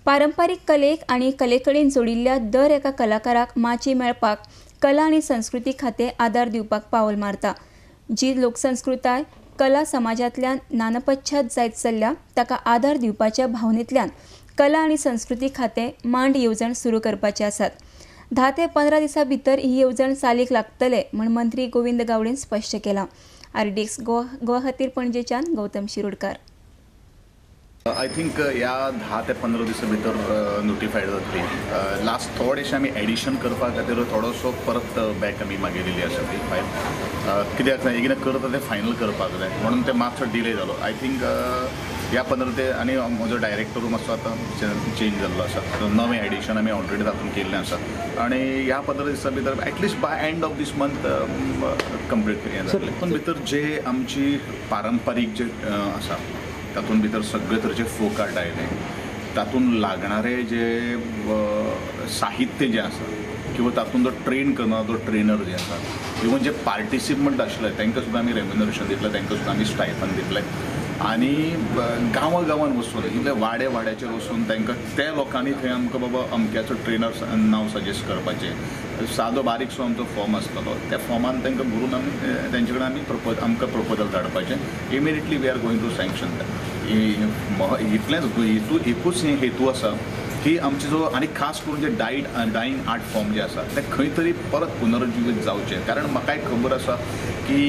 पारंपारीक कलेक आनी कलेकडेन जोडिल्ल्या दर एका कलाकाराक माची मेळपाक कला आनी संस्कृती खातें आदार दिवपाक पावल मारता. जी लोकसंस्कृताय कला समाजांतल्यान नानपश्चात जायत चल्ल्या ताका आदार दिवपाच्या भावनेंतल्यान कला आनी संस्कृती खातें मांड येवजण सुरू करपाचे आसात. 10 ते 15 दिसां भितर ही येवजण चालीक लागतले म्हूण मंत्री गोविंद गावडेन स्पश्ट केलां. आरडीएक्स गोवा खातीर पणजेच्यान गौतम शिरोडकार. I think ह्या 10 ते 15 दिसां भितर नोटिफायड जातली. लास्ट थोडेशें आमी एडिशन करपा खातीर थोडोसो परत बॅक आमी मागयलेली आसा ती फायल, कित्याक एकदां करता तें फायनल करपाक जाय म्हणून तें मातसो डिले जालो. I think ह्या 15 ते आनी म्हजो डायरेक्टरूय मातसो आतां चेंज जाल्लो आसा, नवें एडिशन आमी ऑलरेडी तातूंत केल्लें आसा आनी ह्या 15 दिसां भितर at least by end of this month complete हें जातलें. तातूंत भितर जे आमची पारंपारीक जे आसा तातूंत भितर सगळे तरेचे फोक आर्ट आयले, तातूंत लागणारे जे साहित्य जें आसा किंवा तातूंत जो ट्रेन करना तो ट्रेनर जे आसा, इवन जे पार्टिसिपंट आशिल्ले तांकां सुद्दां आमी रेम्युनरेशन दितले, तांकां सुद्दां आमी स्टायफन दितले आनी गांवा गांवान वचून इतले वाडे वाड्याचेर वचून तांकां त्या लोकांनी थंय आमकां बाबा अमक्याचो ट्रेनर नांव सजेस्ट करपाचें, सादो बारीकसो आमचो फॉर्म आसतलो त्या फॉर्मान तांकां भरून आमी तेंचे कडेन आमी आमकां प्रपोजल धाडपाचें. Immediately we are going to sanction that. इतलेंच हेतू एकूच हेतू आसा की आमचे जो आनी खास करून जे डायिंग आर्ट फॉर्म जे आसा ते खंय तरी परत पुनरुज्जीवीत जावचे, कारण म्हाकाय खबर आसा की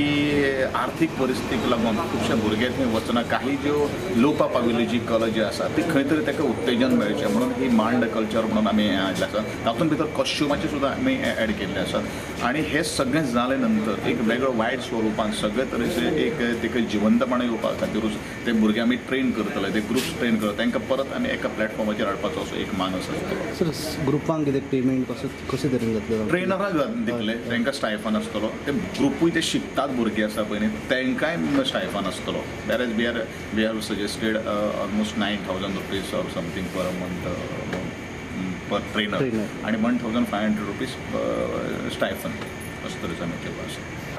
आर्थीक परिस्थितीक लागून खुबशे भुरगे थंय वचना, काही ज्यो लोपा पाविल्ली जी कला जी आसा ती खंय तरी ताका उत्तेजन मेळचें म्हणून ही मांड कल्चर म्हणून आमी हें हाडलें आसा. तातूंत भितर कॉस्ट्युमाचें सुद्दां आमी एड केल्लें आसा आनी हें सगळें जालें नंतर एक वेगळो वायट स्वरुपान सगळे तरेचे एक ताका जिवंतपणा येवपा खातीरूच ते भुरगे आमी ट्रेन करतले, ते ग्रुप्स ट्रेन करतले, तांकां परत आमी एका प्लॅटफॉर्माचेर हाडपाचो असो एक मानस आसतलो. सर, ग्रुपांक कितें पेमेंट कशें तरेन जातलें? ट्रेनराक दितले, तांकां स्टायफन आसतलो, ते ग्रुपूय ते शिकतात भुरगीं आसा पळय न्ही तांकांय स्टायफन आसतलो. Whereas we are suggested almost 9,000 rupees or something per month per trainer आनी 1,500 रुपीज स्टायफन अशें तरेचो आमी केल्लो आसा.